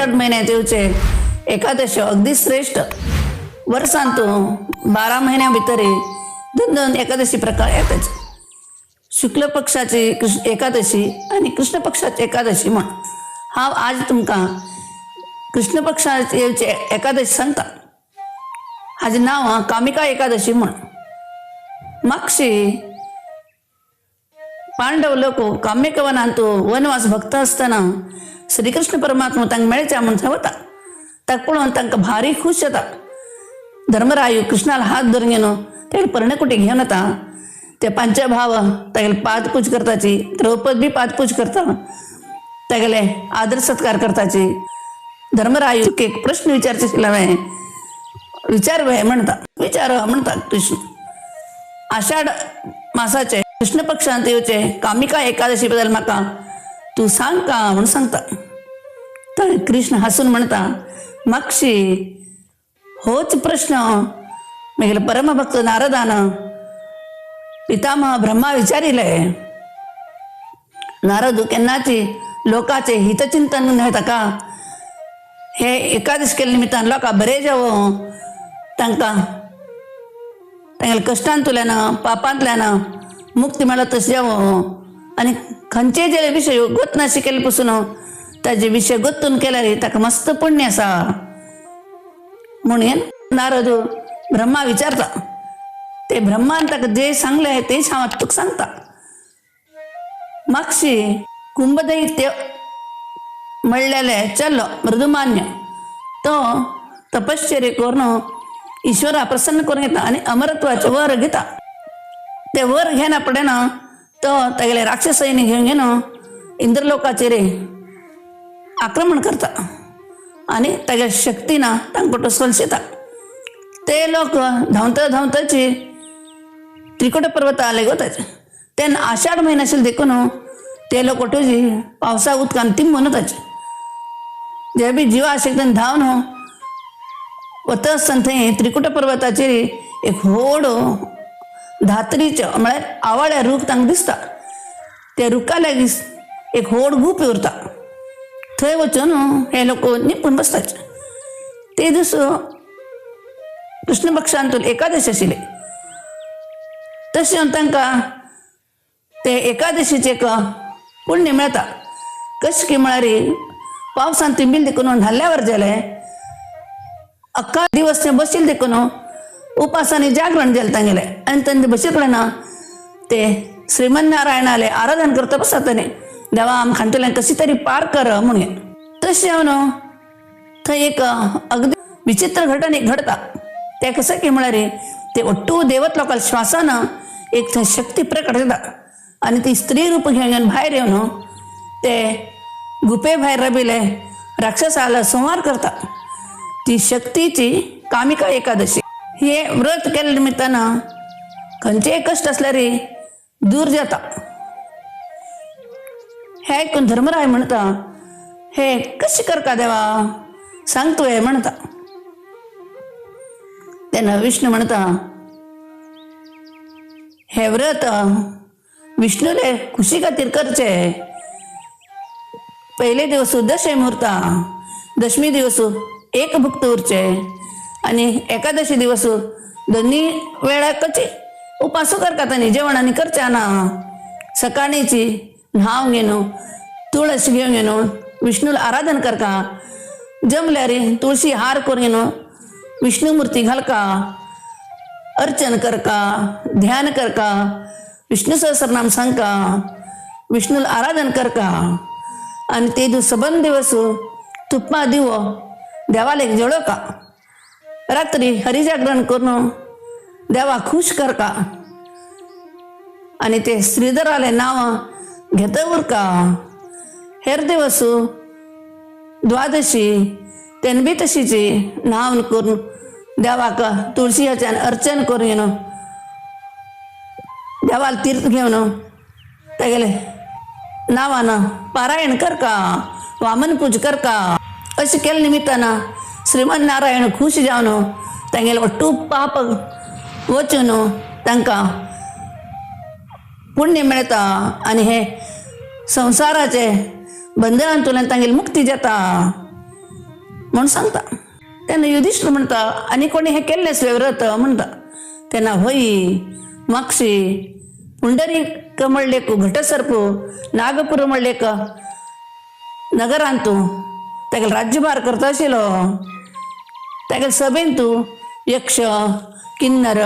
आषाढ महिन्यात येवचे एकादशी अगदी श्रेष्ठ. वर्षांतू 12 महिन्या भितरे दोन दोन एकादशी प्रकार येतात. शुक्ल पक्षाची कृष्ण एकादशी आणि कृष्ण पक्षाची एकादशी. म्हण हांव आज तुमकां कृष्ण पक्षाची येवचे एकादशी सांगता. हाजें नांव आहा कामिका एकादशी. म्हण मागशी पांडव लोक काम्यकवनांत वनवास भक्त असताना श्रीकृष्ण परमात्मा तांकां मेळच्या म्हूण थंय वता. ताका पळोवन तांकां भारी खूश जाता. धर्मराय कृष्णाला हात धरून घेवन तेगे पर्णकुटी घेवन येता. ते पंचभाव तागेले पादपूज करताची, द्रौपद बी पादपूज करता, तागेले आदर सत्कार करताची. धर्मराय एक प्रश्न विचारचे आशिल्ले, विचार म्हणता, विचार म्हणता कृष्ण. आषाढ मासाचे कृष्ण पक्षांत येवचे कामिका एकादशी बद्दल म्हाका तूं सांग का म्हणून सांगता. तर कृष्ण हसून म्हणता, मागशी होच प्रश्न म्हगेले परमभक्त नारदान पितामह ब्रह्मा विचारिले. नारद केन्नाची लोकाचे हितचिंतन न्हय ताका हे एकादश केल्ले निमित्तान लोकां बरें जावं, तांकां तांगेल्या कश्टांतल्यान पापांतल्यान मुक्ती मेळत तशें जावं आनी खंयचे जे विशय गोत नाशी केले पसून ताजे विशय गोत्तून केल्यार ताका मस्त पुण्य आसा म्हणून नारद ब्रह्मा विचारता. ते ब्रह्मान ताका जे सांगले तेच हांव तुका सांगता. मागशी कुंभदैत्य म्हणलेले चल मृदुमान्य तो तपश्चर्य करून ईश्वरा प्रसन्न करून घेता आनी अमरत्वाचे वर घेता. ते वर घेना पडना तो तागेले राक्षस सैन्य घेवन घेवन इंद्रलोकाचेर आक्रमण करता आनी तागेले शक्ती ना तांकां तो सोलशिता. ते लोक धांवता धांवताची त्रिकुट पर्वता आले वताचे. तेन्ना आषाढ म्हयनो आशिल्लो देखून ते लोक तुजी पावसा उदकान तिंबून वताचे. जे बी जिवा आशिल्ले धांवन वता आसतना थंय त्रिकुट पर्वताचेर एक व्हड धात्रीचो म्हळ्यार आवाळ्या रूख तांकां दिसता. त्या रुखा लागीं एक व्हड गूप उरता. थंय वचून हे लोक निपून बसताचे. ते दीस कृष्ण पक्षांतून एकादशी आशिल्ली. तशें तांकां ते एकादशीचें एक पुण्य मेळटा. कशें की म्हळ्यार पावसान तिंबील देखून न्हाल्यावर जालें, अख्खा दिवस ते बशील देखून उपास आनी जागरण जालें तांगेलें. आनी तेन्ना बशी कडेन ते श्रीमन नारायणाले आराधन करता बसता ताणें, देवा आमकां हातूंतल्यान कशी तरी पार कर म्हणून. तशें जावन थंय एक अगदी विचित्र घटन एक घडता. तें कशें की म्हळ्यार ते ಒಟ್ಟು देवत लोकां श्वासान एक थंय शक्ती प्रकट जाता आनी ती स्त्री रूप घेवन भायर येवन ते गुपे भायर राबिल्ले राक्षसाला संहार करता. ती शक्तीची कामिका एकादशी हे व्रत केल्ले निमित्तान खंयचेय कश्ट आसल्यार दूर जाता. हे आयकून धर्मराय म्हणता, हे कशें करका देवा, सांग तुवें म्हणता. तेन्ना विष्णू म्हणता, हे व्रत विष्णूले खुशी खातीर करचे. पयले दिवस दशमी उरता, दशमी दिवस एक भुक्त उरचे आनी एकादशी दिवस दोन्ही वेळा कची उपासू करता न्ही, जेवण आनी करचे ना. सकाळीची न्हांव घेवन तुळस घेवन घेवन विष्णूला आराधन करका. जमल्यार तुळशी हार करून घेवन विष्णू मूर्ती घालका, अर्चन करका, ध्यान करका, विष्णू सहस्रनाम सांगका, विष्णूला आराधन करका आणि ते दिवस सबंद दिवस तुप्पा दिवो देवाला एक जळोका. रात्री हरिजागरण करून देवा खुश करका आणि ते श्रीधराले नाव घेत उरका. हेर दिवस द्वादशी तेन बी तशीची न्हावन करून देवाक तुळशी ह्याच्यान अर्चन करून येवन देवाला तीर्थ घेवन तेगेले नावान पारायण करका, वामन पूज करका. अशें केले निमित्तान श्रीमन नारायण खुश जावन तांगेले ಒಟ್ಟು पाप वचून तांकां पुण्य मेळटा आनी हे संवसाराचे बंधनांतल्यान तांगेली मुक्ती जाता. म्हूण सांगता. तेन्ना युधिश्ठर म्हणटा आनी कोणी हें केल्लें आसलें व्रत म्हणटा. तेन्ना व्हय मागशी पुंडरीक म्हणलें एक घटसर्प नागपूर म्हणलें एक नगरांतू तागेलो राज्यभार करता आशिल्लो. तागेले सभेन तूं यक्ष किन्नर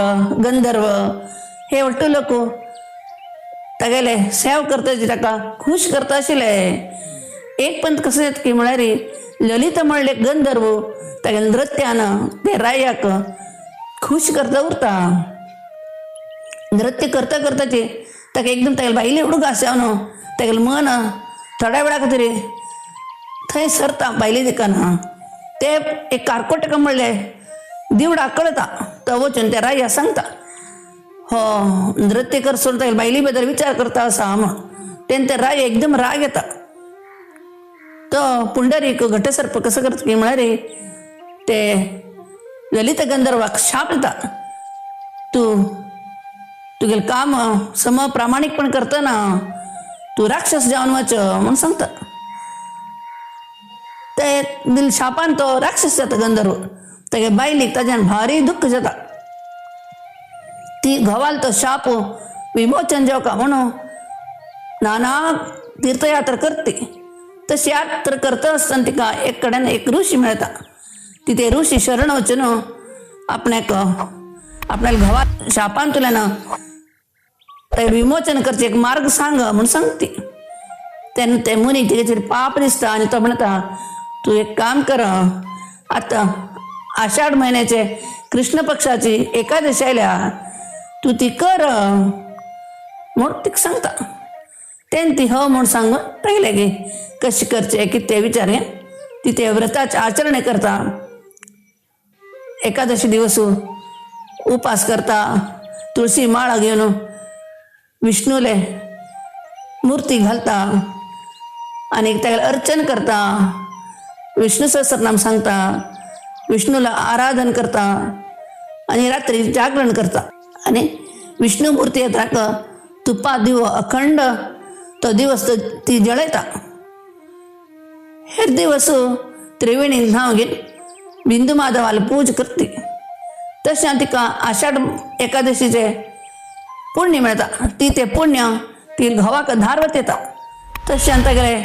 गंधर्व हे वट्टू लोक तागेले सेव करता ताका खूश करता आशिल्ले. एक पंत कसं येता की म्हळ्यार ललित म्हणले गंधर्व तागेले नृत्यान ते रायाक खूश करता उरता. नृत्य करता करताचे ताका एकदम तागेले बायले एवढं घासावन तागेलें मन थोड्या वेळा खातीर थंय सरता बायले दिकान. ते एक कारकोटक म्हणलें दिवडा कळता तो वचून त्या राया सांगता हो नृत्य कर सोडून तागेले बायले बद्दल विचार करता आसा म्हण. तेन्ना ते राय एकदम राग येता. तो पुंडरीक घटसर्प कसं करता की म्हळ्यार ते ललित गंधर्वाक शाप दिता तूं तुगेलें काम सम प्रामाणीकपण करतना तूं राक्षस जावन वच म्हूण सांगता. ते दिल शापान तो राक्षस जाता गंधर्व. तागे बायलेक ताज्यान भारी दुख्ख जाता. ती घोवाल तो शाप विमोचन जावका म्हणून नाना तीर्थयात्रा करते. तशी यात्रा करता आसतना तिका एक कडेन एक ऋषी मेळटा. ती ते ऋषी शरण वचून आपणाक आपल्याला घोवा शापांतल्यान ते विमोचन करचे एक मार्ग सांग म्हूण सांगती. तेन्ना ते मुनीक तिगेचेर पाप दिसता आनी तो म्हणटा तूं एक काम कर आतां आषाढ म्हयन्याचे कृष्ण पक्षाची एकादशी आयल्या तूं ती कर म्हूण तिका सांगता. तेन्ना ती हो म्हूण सांगून पळयलें गे कशें करचें कितें तें विचार ती ते व्रताचें आचरण करता. एकादशी दिवस उपास करता तुळशी माळा घेवन विष्णूले मूर्ती घालता आनी तागेलें अर्चन करता. विष्णू सहस्रनाम सांगता विष्णूला आराधन करता आनी रात्री जागरण करता. आनी विष्णू मूर्ती येताक तुपा दिवो अखंड तो दिवस तो ती जळयता. हेर दिवस त्रिवेणी न्हांव घेवन बिंदू माधवाला पूज करती. तशें तिका आषाढ एकादशीचे पुण्य मेळटा. ती ते पुण्य ती घोवाक धारवत येता. तशें तागेले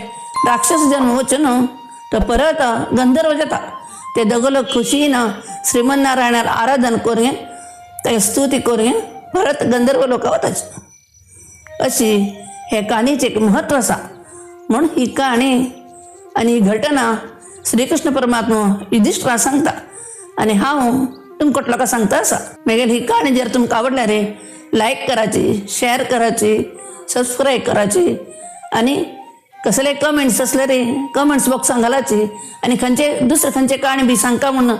राक्षस जन्म वचून तो परत गंधर्व जाता. ते दोगलो खुशीन श्रीमन्नारायणाला आराधन करून तागे स्तुती करून परत गंधर्व लोक वताचे. अशी हे काणयेचें एक म्हत्व आसा. म्हूण ही काणी आनी ही घटना श्रीकृष्ण परमात्मा युधिश्ठरा सांगता आनी हांव तुमकां लोकांक सांगता आसा. मागीर ही काणी जर तुमकां आवडल्या रे लायक करायची शेअर करायची सबस्क्राईब करायची आनी कसले कमेंट्स असले रे कमेंट्स बॉक्सान घालाची आनी खंयचे दुसरे खंयचे काणी बी सांगका म्हूण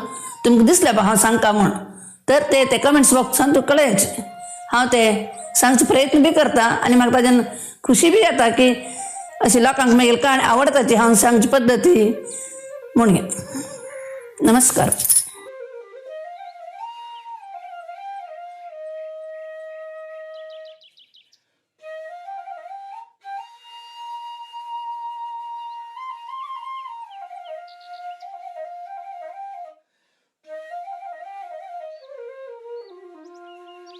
तुमकां दिसलें बा हांव सांगका म्हूण तर ते ते कमेंट्स बॉक्सान तुका कळयाचे. हांव ते सांगचो प्रयत्न बी करता आनी म्हाका ताज्यान खुशी बी जाता की अशी लोकांक मागीर काणी आवडटा ती हांव सांगची पद्दती म्हूण. नमस्कार.